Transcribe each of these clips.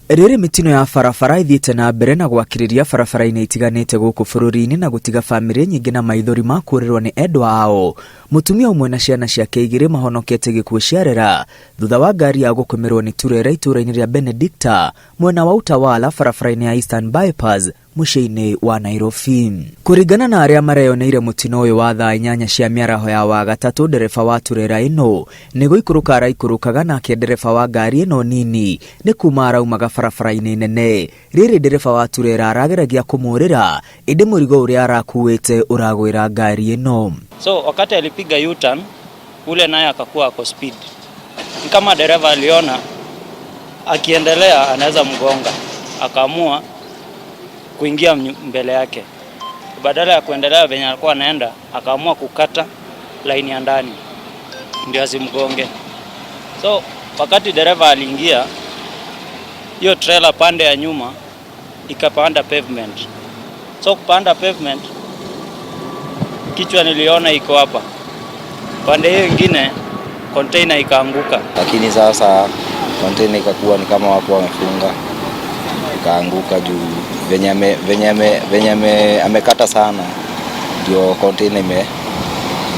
Rĩrĩ mĩtino ya barabara ĩthiĩte na mbere na gwakĩrĩria barabara-inĩ itiganĩte gũkũ bũrũri-inĩ na gũtiga bamĩrĩ nyingĩ na maithori ma kũũrĩrwo nĩ endwa ao. Mũtumia ũmwe na ciana ciake igĩrĩ mahonokete gĩkuũ ciarera thutha wa ngari yao gũkũmĩrwo nĩ turera itũũra-inĩ rĩa Benedicta mwena wa Utawala barabara-inĩ ya Eastern Bypass mũciĩ-inĩ wa Nairobi. Kũringana na arĩa mareyoneire mũtino ũyũ wa thaa 8 cia mĩaraho ya Wagatatu, ndereba wa turera ĩno nĩ gũikũrũka araikũrũkaga nake ndereba wa ngari ĩno nini nĩ kuma araumaga barabara-inĩ nene. Rĩrĩ ndereba wa turera arageragia kũmũrĩra ĩndĩ mũrigo ũrĩa arakuĩte ũragwĩra ngari ĩno. So wakati alipiga U-turn, ule naye akakuwa ako speed. Ni kama dereva aliona akiendelea anaweza mgonga, akaamua kuingia mbele yake. Badala ya kuendelea venye alikuwa anaenda, akaamua kukata laini ya ndani ndio asimgonge. So wakati dereva aliingia, hiyo trailer pande ya nyuma ikapanda pavement. So kupanda pavement, kichwa niliona iko hapa, pande hiyo ingine container ikaanguka. Lakini sasa container ikakuwa ni kama watu wamefunga, ikaanguka juu venye amekata sana, ndio container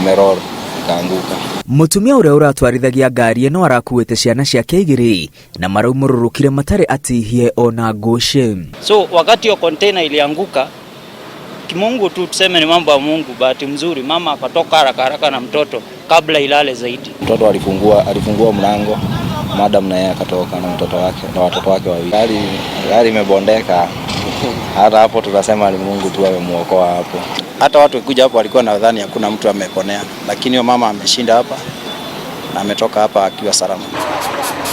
imeroll ikaanguka. Mũtumia ũrĩa ũratwarithagia ngari ĩno arakuĩte ciana ciake igĩrĩ na maraumũrũrũkire matarĩ atihie ona ngũcĩ. So wakati hiyo container ilianguka, kimungu tu tuseme ni mambo ya Mungu, bahati mzuri mama akatoka haraka haraka na mtoto kabla ilale zaidi. Mtoto alifungua mlango, madam na yeye akatoka na mtoto wake na watoto wake wawili. Gari imebondeka. Hata hapo tunasema ni Mungu tu amemuokoa hapo. Hata watu wakikuja hapo walikuwa nadhani hakuna mtu ameponea, lakini huyo mama ameshinda hapa na ametoka hapa akiwa salama.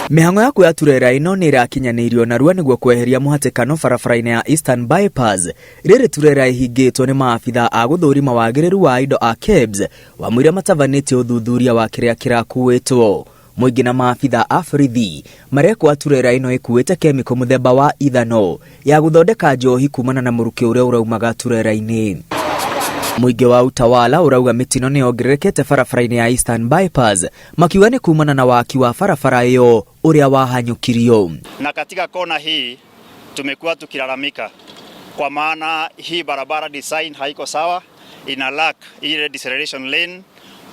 Mĩhang'o ya kuoya turera ĩno nĩ ĩrakinyanĩirio narua nĩguo kweheria mũhatĩkano barabara-inĩ ya Eastern Bypass. Rĩrĩ turera ĩhingĩtwo nĩ maabitha a gũthũrima wagĩrĩru wa indo a KEBS wamũira matabanĩtie ũthuthuria wa kĩrĩa kĩrakuĩtwo. Mũingĩ na maabitha a borithi marekwa turera ĩno ĩkuĩte kemiko mũthemba wa ithano ya gũthondeka njohi kumana na mũrukĩ ũrĩa ũraumaga turera-inĩ. Mũingĩ wa Utawala ũrauga mĩtino nĩ yongererekete barabara-inĩ ya Eastern Bypass, makiuga nĩ kumana na waki wa barabara ĩyo ũrĩa wahanyũkirio. Na katika kona hii tumekuwa tukilalamika kwa maana hii barabara design haiko sawa, ina lack ile deceleration lane.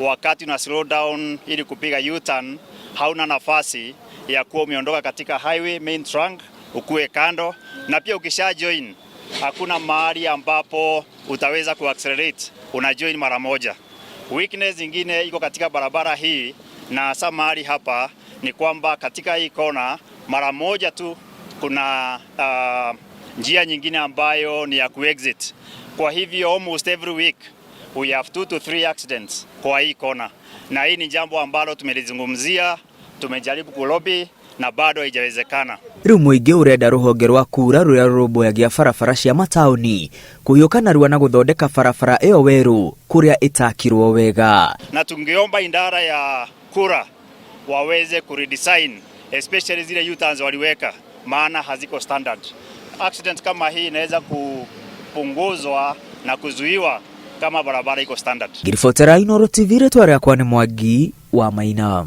Wakati una slow down ili kupiga U-turn, hauna nafasi ya kuwa umeondoka katika highway main trunk ukuwe kando, na pia ukisha join hakuna mahali ambapo utaweza kuaccelerate, una join mara moja. Weakness nyingine iko katika barabara hii na hasa mahali hapa ni kwamba katika hii kona mara moja tu kuna njia nyingine ambayo ni ya kuexit. Kwa hivyo almost every week we have 2 to 3 accidents kwa hii kona, na hii ni jambo ambalo tumelizungumzia, tumejaribu kulobby na bado haijawezekana. Rĩu mũingĩ ũrenda rũhonge rwa kura rũrĩa rũrũmbũyagia barabara cia mataũni kũhiũka narua na gũthondeka barabara ĩyo werũ kũrĩa ĩtakirwo wega. Na tungeomba idara ya kura waweze kuredesign especially zile U-turns waliweka, maana haziko standard. Accident kama hii inaweza kupunguzwa na kuzuiwa kama barabara iko standard. Ngiribotera Inooro TV, rĩtwa rĩakwa nĩ Mwangi wa Maina.